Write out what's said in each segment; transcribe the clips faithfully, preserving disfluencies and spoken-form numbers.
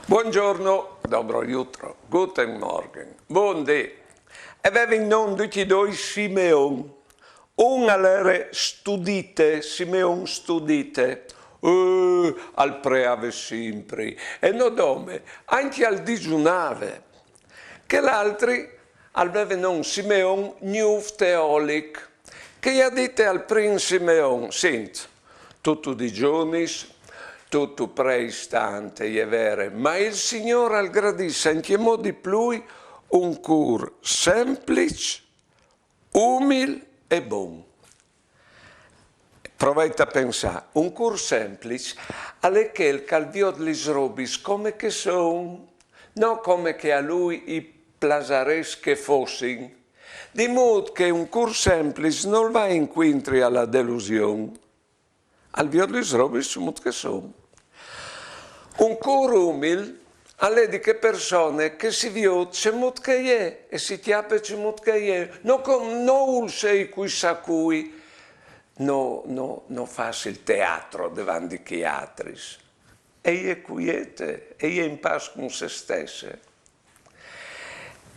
Buongiorno, dobro jutro, guten Morgen, bundì. E vevin non ducj i doi Simeon. Un al ere studite, Simeon studite, eh, al preave simpri, e no dome, ancje al digiunave. Chel altri al veve non Simeon gnûf teolic, che i à dite al prin Simeon: sint, tu tu digjunis, tu tu preis tant, e je vere, ma il Signôr al gradìs ancjemò di plui un cûr sempliç, umil e bon. Provait a pensâ, un cûr sempliç al è chel che al viôt lis robis come che a son, no come che a lui i plasarès che a fossin. Di mût che un cûr sempliç nol va incuintri a la delusion. Al viôt lis robis cemût che a son. Un cûr umil al è di chê persone che si viôt cemût che e je e si cjape cemût che e je. No com-, no vûl sei cuissà cui, no, no, no fâs il teatri devant di chei altris. E je cuiete, e je in pâs cun se stesse.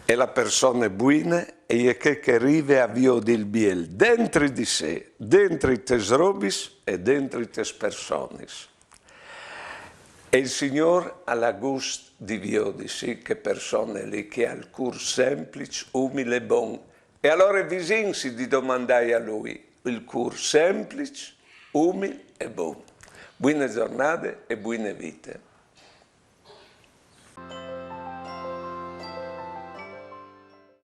E la persone buine e je chê che e rive a viodi il biel dentri di se, dentri tes robis e dentri tes personis. E il Signôr al à gust di viodi, sì, chê persone li che e à il cûr sempliç, umil e bon. E alore visìnsi di domandâi a lui il cûr sempliç, umil e bon. Buine zornade e buine vite.